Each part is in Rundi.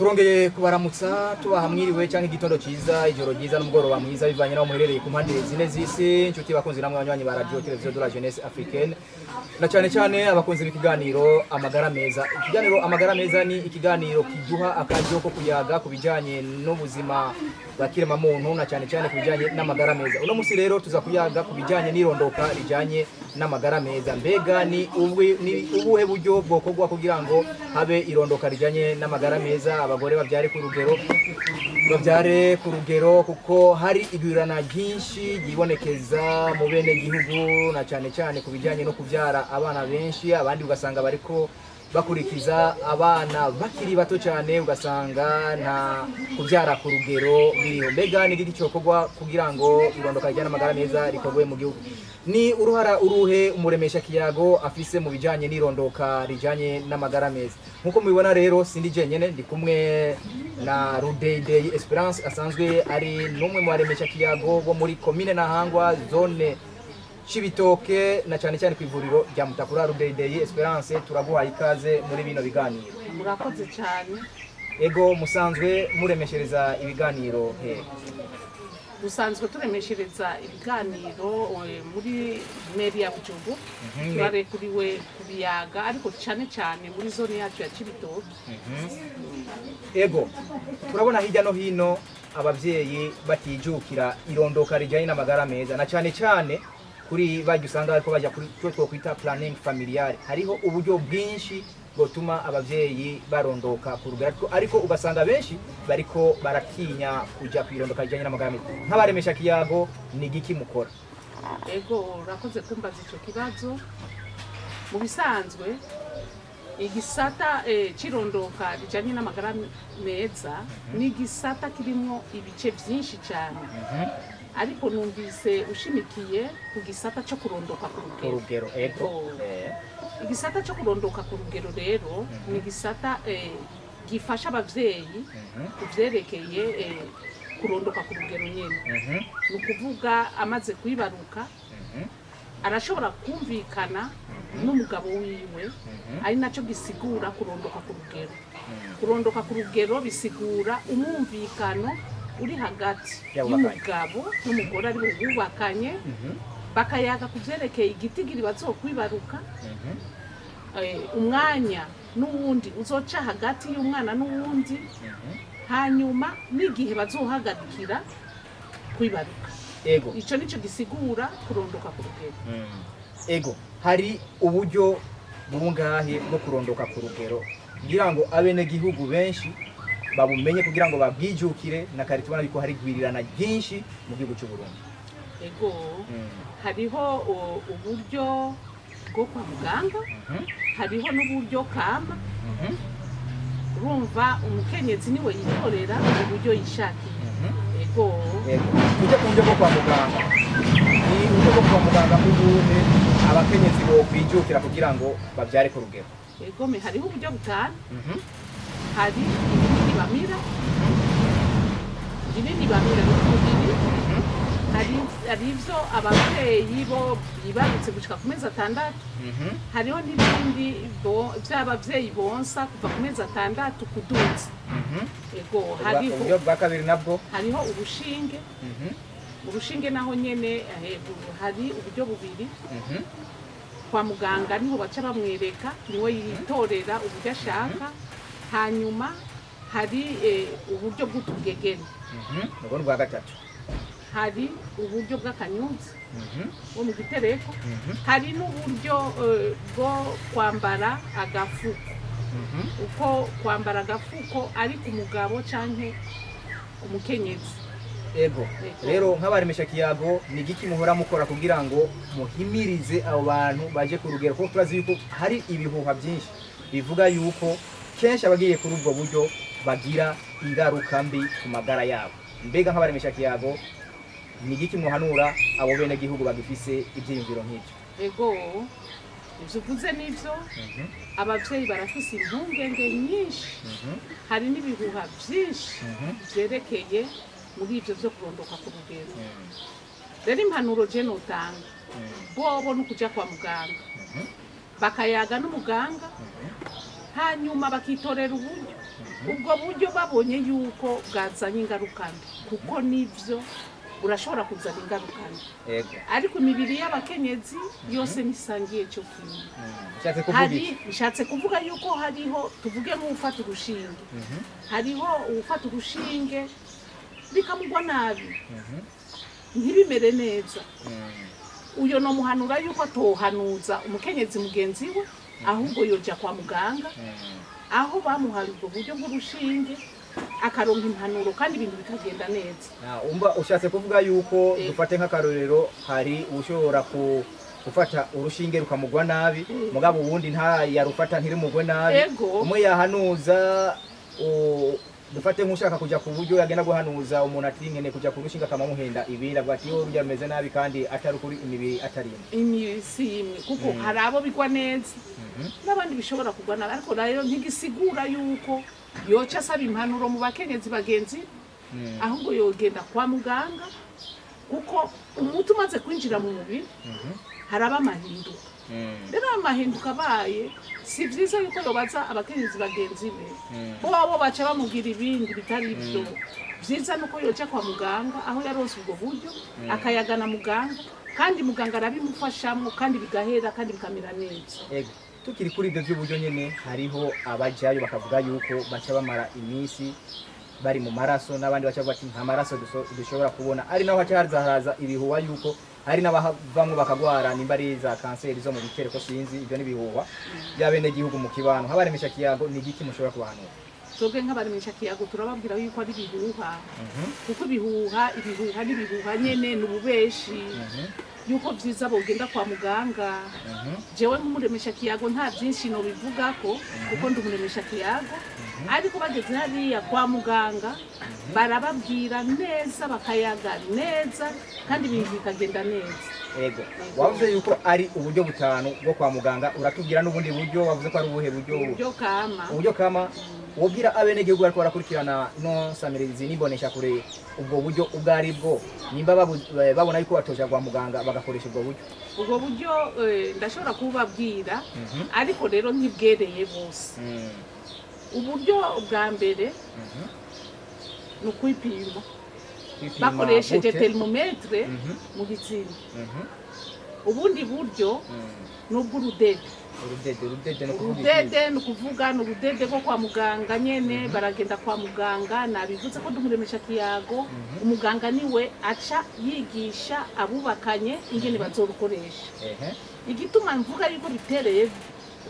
Turongeye kubaramutsa, tubaha mwiriwe cyangwa igitondo cyiza, ijoro ryiza n'umugoroba mwiza, bivanye n'aho muherereye ku mpande zine z'isi. Inshuti bakunzi namwe banywanyi ba Radio Television de la Jeunesse Africaine, na cyane cyane abakunzi b'ikiganiro Amagara Meza. Ikiganiro Amagara Meza ni ikiganiro kiduha akaryo ko kuyaga ku bijyanye n'ubuzima bwa kiremwamuntu, na cyane cyane ku bijyanye n'amagara meza. Uno munsi rero tuza kuyaga ku bijyanye n'irondoka rijyanye n'amagara meza. Mbega ni ubuhe buryo bwokorwa kugira ngo habe irondoka rijyanye n'amagara meza, abagore babyare ku rugero, babyare ku rugero, kuko hari igwirana ryinshi ryibonekeza mu bene gihugu, na cyane cyane ku bijyanye no kubyara abana benshi, abandi ugasanga bariko bakurikiza abana bakiri bato cyane, ugasanga nta kubyara ku rugero biriho. Mbega ni igiki cyokorwa kugira ngo irondoka rijyane n'amagara meza rikorwe mu gihugu? Ni uruhara uruhe umuremesha kiyago afise mu bijyanye n'irondoka rijyanye n'amagara meza? Nk'uko mubibona rero, sindi jenyene, ndi kumwe na Rudeyidey Esperance, asanzwe ari n'umwe mu baremesha kiyago bo muri komine Ntahangwa, zone Cibitoke, na cyane cyane ku ivuriro rya Mutakura. Rudeyidey Esperance, turaguhaye ikaze muri bino biganiro. Murakoze cyane. Ego, musanzwe muremeshereza ibiganiro he? Dusanzwe turemeshereza ibiganiro muri mairie ya Bujumbura. Turarekuriwe kubiyaga, ariko cyane cyane muri zone yacu ya Cibitoke. Ego, turabona hirya no hino abavyeyi batijukira irondoka rijanye n'amagara meza, na cyane cyane kuri barya usanga bariko baja kuri cyo twokwita planning familial. Hariho uburyo bwinshi bwotuma abavyeyi barondoka ku rugero, ariko ugasanga benshi bariko baratinya kuja kwirondoka rijanye n'amagara meza. Nk'abaremesha kiyago, ni igiki mukora? Ego, urakoze kumbaza ico kibazo. Mu bisanzwe igisata c'irondoka rijanye n'amagara meza ni igisata kirimwo ibice vyinshi cyane, ariko numvise ushimikiye ku gisata cyo kurondoka ku ku rugero. Rugero, ego. Oh. Igisata cyo kurondoka ku rugero rero ni igisata gifasha abavyeyi ku vyerekeye kurondoka ku rugero nyene. Ni ukuvuga amaze kwibaruka arashobora kumvikana n'umugabo wiwe, ari nacyo gisigura kurondoka ku rugero. Kurondoka ku rugero bisigura umwumvikano uri hagati y'abubakanye. y'umugabo n'umugore ari bo bubakanye, bakayaga ku vyerekeye igitigiri bazokwibaruka, umwanya n'uwundi uzoca hagati y'umwana n'uwundi, hanyuma n'igihe bazohagarikira kwibaruka. Ico nico gisigura kurondoka ku rugero. Ego, hari uburyo bungahe bwo kurondoka ku rugero, kugira ngo abenegihugu benshi babumenye, kugira ngo babwijukire, na kare tubona yuko hari igwirirana ryinshi mu gihugu cy'u Burundi? Ego, hariho uburyo bwo kwa muganga, hariho n'uburyo kama. Urumva umukenyezi niwe yitorera uburyo yishakiye. Ego. Ego, tujye ku buryo bwo kwa muganga. Ni uburyo bwo kwa muganga ubuhe abakenyezi bokwijukira kugira ngo babyare ku rugero? Egome, hariho uburyo butanu. Hari ibinini bamira, ibinini bamira ni umubiri. Hari ivyo abavyeyi bo bibarutse gushika ku mezi 6. Hariho n'ibindi vy'abavyeyi bonsa kuva ku mezi 6 kuduza. Ego, hariho Uburyo bwa kabiri nabwo? Hariho urushinge. Urushinge naho nyene hari uburyo bubiri. Kwa muganga niho baca bamwereka, niwe yitorera uburyo ashaka. Hanyuma hari uburyo bw'utugegene. Ubwo ni ubwa gatatu. Hari uburyo bw'akanyuzi bwo mu gitereko. Hari n'uburyo bwo kwambara agafuko. Uko kwambara agafuko ari ku mugabo canke ku mukenyezi. Ego. Ego. Rero nk'abaremesha kiyago, ni igiki muhora mukora kugira ngo muhimirize abo bantu baje ku rugero, kuko turazi yuko hari ibihuha byinshi bivuga yuko kenshi abagiye kuri ubwo buryo bagira ingaruka mbi ku magara yabo? Mbega nk'abaremesha kiyago, ni igiki muhanura abo bene gihugu bagifise ibyiyumviro nk'ibyo? Ego, ivyo uvuze nivyo. Abavyeyi barafise impungenge nyinshi. Hari n'ibihuha vyinshi vyerekeye muri ivyo vyo kurondoka ku rugero. Rero impanuro je notanga bobo ni ukuja kwa muganga, bakayaga n'umuganga. Hanyuma bakitorera uburyo, ubwo buryo babonye yuko bwazanye ingaruka mbi, kuko nivyo burashobora kuzana ingaruka mbi. Ariko imibiri y'abakenyezi yose ntisangiye cyo kimwe. Ushatse kuvuga Hari iki? Nshatse kuvuga yuko hariho, tuvuge nk'ufata urushinge, hariho uwufata urushinge bikamugwa nabi, ntibimere neza. Uyo nomuhanura yuko atohanuza umukenyezi mugenzi we, ahubwo yoja kwa muganga aho bamuhaye ubwo buryo bw'urushinge, akaronka impanuro kandi ibintu bikagenda neza. Umva, ushatse kuvuga yuko dufate nk'akarorero, hari ushobora gufata urushinge rukamugwa nabi, mugabo uwundi nta yarufata ntirimugwe nabi. Umwe yahanuza dufate nk'ushaka kuja ku buryo yagenda guhanuza umuntu ati nkeneye kuja ku rushinge, akamamuhenda ibindi, avuga ati yo urya rumeze nabi, kandi atari ukuri, imibiri atari imwe. Imibiri si imwe, kuko hari abo bigwa neza n'abandi bishobora kugwa nabi, ariko rero ntigisigura yuko yoca asaba impanuro mu bakenyezi bagenzi be, ahubwo yogenda kwa muganga, kuko umuti umaze kwinjira mu mubiri haraba amahinduka. Rero ayo mahinduka abaye, si byiza yuko yobaza abakenyezi bagenzi be, bo baca bamubwira ibindi bitari ibyo. Byiza nuko yoca kwa muganga aho yaronse ubwo buryo, akayagana muganga, kandi muganga arabimufashamwo, kandi bigahera kandi bikamera neza. Ego. Tukiri kuri ibyo by'uburyo nyene, hariho abajayo bakavuga yuko baca bamara iminsi bari mu maraso, n'abandi baca bavuga ati nta maraso dushobora kubona, ari naho haca haza haraza ibihuha yuko hari n'abavamwo bakagwara nimba ari za kanseri zo mu bitereko, sinzi, ibyo n'ibihuha by'abenegihugu mu kibano. Nk'abaremesha kiyago, ni igiki mushobora kubahanura? Twebwe nk'abaremesha kiyago turababwira yuko ari ibihuha, kuko ibihuha, ibihuha n'ibihuha nyene, ni ububeshi, yuko vyiza bogenda kwa muganga. Jewe nk'umuremesha kiyago nta byinshi nobivugako, kuko ndi umuremesha kiyago, ariko bageze hariya kwa muganga barababwira neza, bakayaga neza, kandi ibintu bikagenda neza. Ego, wavuze yuko ari uburyo butanu bwo kwa muganga, uratubwira n'ubundi buryo. Wavuze ko ari ubuhe buryo? Uburyo kama. Uburyo kama. Wobwira abenegihugu bariko barakurikirana ino samirizi n'imbonesha kure ubwo buryo ubwo ari bwo, nimba babona yuko batoja kwa muganga bagakoresha ubwo buryo? Ubwo buryo ndashobora kububabwira, ariko rero ntibwereye bose. Uburyo bwa mbere ni ukwipima Kwipima bakoresheje gute? thermomètre mu gitsina. Ubundi buryo ni ubw'urudede. Urudede, urudede no kuvuga iki? Urudede ni ukuvuga ni urudede rwo kwa muganga nyene. Baragenda kwa muganga, nabivuze ko ndumuremesha kiyago. Umuganga niwe aca yigisha abubakanye ingene bazorukoresha. Igituma mvuga yuko bitereye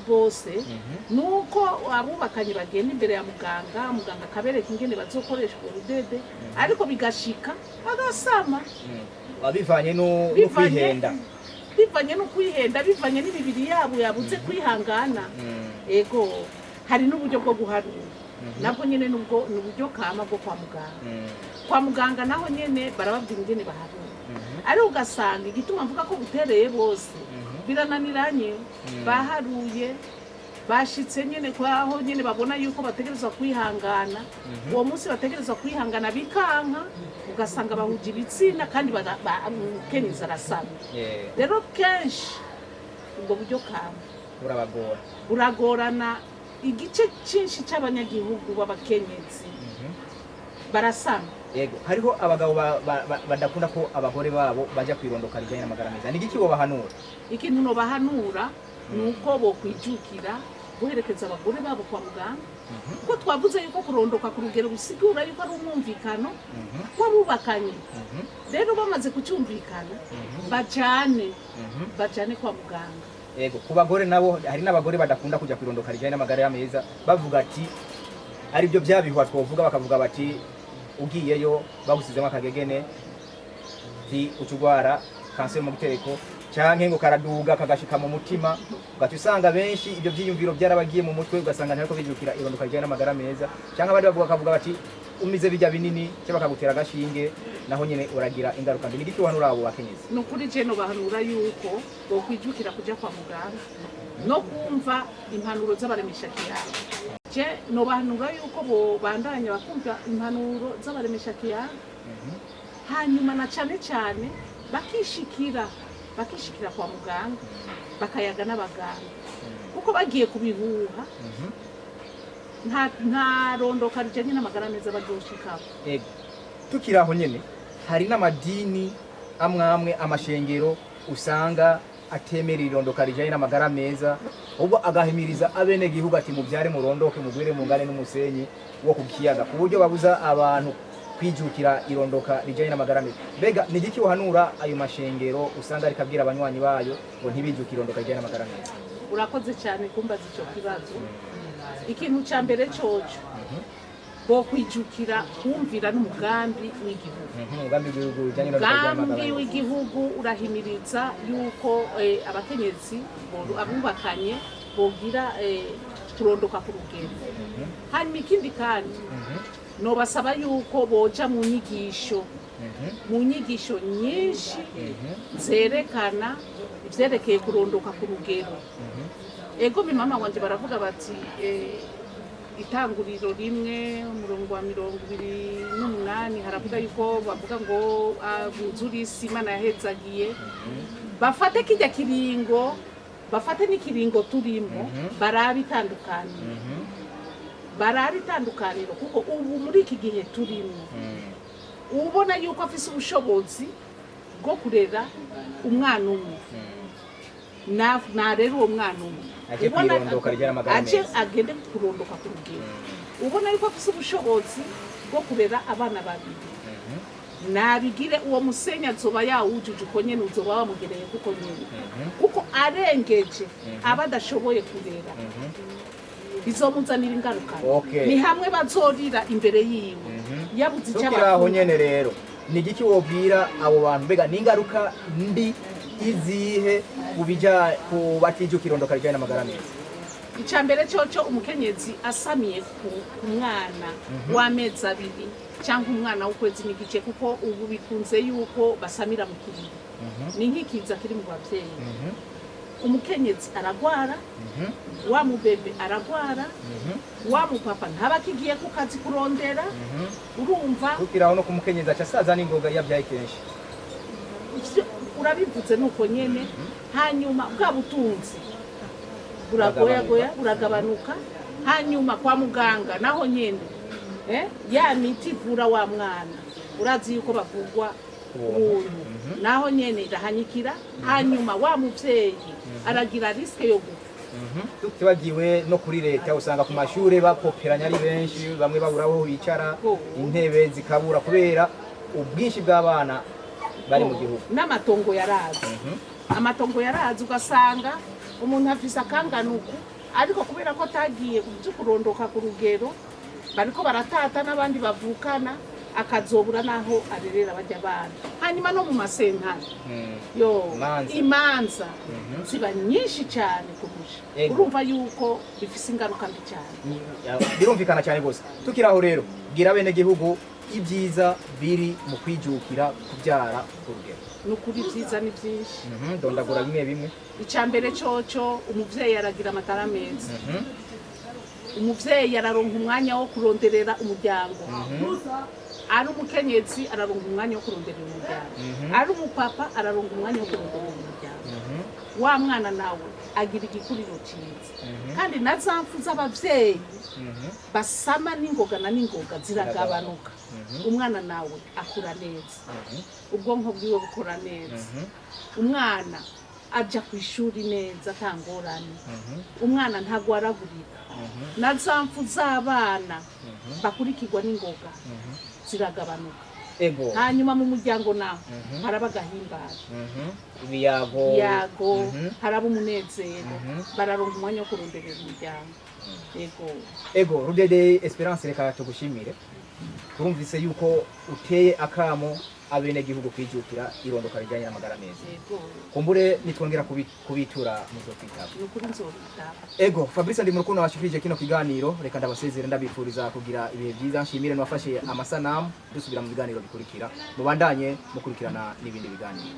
bose nuko abubakanye bagenda imbere ya muganga, muganga akabereka ingene bazokoresha urwo rudede, ariko bigashika bagasama. Bivanye no kwihenda. Bivanye no kwihenda, bivanye n'imibiri yabo yabuze kwihangana. Ego, hari n'uburyo bwo guharura, nabwo nyene nubwo ni uburyo kama bwo kwa muganga. Kwa muganga naho nyene barababwira ingene baharura, ariko ugasanga igituma mvuga ko butereye bose, birananiranye, baharuye bashitse nyene kwaho nyene babona yuko bategerezwa kwihangana, uwo munsi bategerezwa kwihangana bikanka, ugasanga bahuje ibitsina kandi umukenyezi arasama. Rero kenshi ubwo buryo kama burabagora. Buragorana. Igice cyinshi cy'abanyagihugu b'abakenyezi barasama. Yego, hariho abagabo badakunda ko abagore babo baja kwirondoka rijanye n'amagara meza. Ni igiki wobahanura? Ikintu nobahanura ni uko bokwijukira guherekeza abagore babo kwa muganga, kuko twavuze yuko kurondoka ku rugero bisigura yuko ari umwumvikano w'abubakanye. Rero bamaze kucyumvikana, bajane bajane kwa muganga. Yego, ku bagore nabo, hari n'abagore badakunda kuja kwirondoka rijanye n'amagara meza, bavuga ati aribyo byabihwa twovuga, bakavuga bati ugiyeyo bagusizemo akagegene ti ucugwara kanseri mu gitereko, canke ngo karaduga kagashika mu mutima, ugaca usanga benshi ibyo vyiyumviro byarabagiye mu mutwe, ugasanga ntariko bijukira irondoka rijanye n'amagara meza. Canke abandi bavuga, bakavuga bati umize bijya binini cyangwa bakagutera agashinge, naho nyene uragira ingaruka mbi. Ni igiki uhanura abo bakenyezi? Ni ukuri je nobahanura yuko bokwijukira kuja kwa muganga no kumva impanuro z'abaremesha kiyago. Je nobahanura yuko bobandanya bakumva impanuro z'abaremesha kiyago, hanyuma na cane cane bakishikira kwa muganga, bakayaga n'abaganga, kuko bagiye kubihuha. Nta rondoka rijanye n'amagara meza bazoshikako. Ego. Tukiri aho nyene, hari n'amadini amwe amwe, amashengero usanga atemera irondoka rijanye n'amagara meza, ahubwo agahimiriza abenegihugu ati: "Mubyare, murondoke, mugwire, mungane n'umusenyi wo ku kiyaga", ku buryo babuza abantu kwijukira irondoka rijanye n'amagara meza. Mbega ni igiki uhanura ayo mashengero usanga ariko abwira abanywanyi bayo ngo ntibijukire irondoka rijanye n'amagara meza? Urakoze cyane kumbaza ico kibazo. Ikintu ca mbere coco bo kwijukira kumvira n'umugambi w'igihugu. Umugambi w'igihugu ujanye n'irondoka rijanye Umugambi n'amagara meza. w'igihugu urahimiriza yuko abakenyezi abubakanye bogira kurondoka ku rugero. Hanyuma ikindi kandi, nobasaba yuko boja mu nyigisho, mu nyigisho nyinshi zerekana ivyerekeye kurondoka ku rugero. Ego, mi mama wanje, baravuga bati Itanguriro 1 umurongo wa 28 haravuga yuko bavuga ngo buzure isi Imana yahezagiye. Bafate kijya kiringo, bafate n'ikiringo turimo, barabe itandukaniro, barabe itandukaniro, kuko ubu muri iki gihe turimo, ubona yuko afise ubushobozi bwo kurera umwana umwe, narera uwo mwana umwe. Aje kwirondoka rijyana amagara aje meza. Agende kurondoka ku rugero. Ubona yuko afise ubushobozi bwo kurera abana babiri, nabigire. Uwo musenyi azoba yawujuje uko nyene uzoba wamugereye, kuko nyene kuko arengeje aba adashoboye kurera, bizomuzanira ingaruka. Ni hamwe bazorira imbere yiwe yabuze icyo Tukiri aho abavuga. nyene rero, ni igiki wobwira abo bantu? Mbega ni ingaruka mbi izihe ku batijukira irondoka rijyanye n'amagara meza? Icya mbere cyoco, umukenyezi asamiye ku mwana w'amezi 2 cyangwa umwana w'ukwezi n'igice, kuko ubu bikunze yuko basamira mu kiriri, ni nk'ikiza kiri mu babyeyi. Umukenyezi aragwara, wa mubebe aragwara, wa mupapa ntaba akigiye ku kazi kurondera, urumva. Tukiri aho, no ku mukenyezi aca asaza n'ingoga iyo abyaye kenshi. Urabivuze, nuko nyene. Hanyuma bwa butunzi buragoyagoya, buragabanuka. Hanyuma kwa muganga naho nyene, ya miti ivura wa mwana, urazi yuko bavugwa ubuntu. Ubuntu naho nyene irahanyikira. Hanyuma wa muvyeyi aragira risque yo gupfa. Tutibagiwe no kuri leta, usanga ku mashure bapoperanya ari benshi, bamwe babura aho bicara, intebe zikabura kubera ubwinshi bw'abana bari mu gihugu. N'amatongo yarazi, amatongo yarazi, ugasanga umuntu afise akanganuku, ariko kubera ko atagiye byo kurondoka ku rugero, bariko baratata n'abandi bavukana, akazobura n'aho arerera bajya abana. Hanyuma no mu masentare, yo Imanza. Imanza ziba nyinshi cyane kurusha. Urumva yuko bifise ingaruka mbi cyane. Birumvikana cyane rwose. Tukiri aho rero, bwira bene gihugu ibyiza biri mu kwijukira kubyara ku rugero. Ni ukuri ibyiza ni byinshi. Dondagura bimwe bimwe. Icya mbere coco, umuvyeyi aragira amatara meza. Umuvyeyi araronka umwanya wo kuronderera umuryango. Ari umukenyezi araronka umwanya wo kuronderera umuryango, ari umupapa araronka umwanya wo kuronderera umuryango. Wa mwana nawe agira igikuriro cyiza, kandi na za mfu z'abavyeyi basama n'ingoga na n'ingoga ziragabanuka. Umwana nawe akura neza, ubwonko bwiwe bukora neza. Umwana aja ku ishuri neza ata ngorane. Umwana ntagwaragurika, na za mfu z'abana bakurikirwa n'ingoga ziragabanuka. Hanyuma mu muryango naho haraba agahimbara. Ibiyago. Yago. Haraba umunezero. Bararonka umwanya wo kuronderera umuryango, yego. Ego, Rudede Esperance, reka tugushimire. Turumvise yuko uteye akamo abenegihugu kwijukira irondoka rijyanye n'amagara meza. Yego. Kumbure nitwongera kubitura muzokwitaba. Ni ukuri nzobitaba. Ego, Fabrice ndi murukundo washikirije kino kiganiro. Reka ndabasezere, ndabifuriza kugira ibihe byiza. Nshimire nwafashe amasanamu. Dusubira mu biganiro bikurikira. Mubandanye mukurikirana n'ibindi biganiro.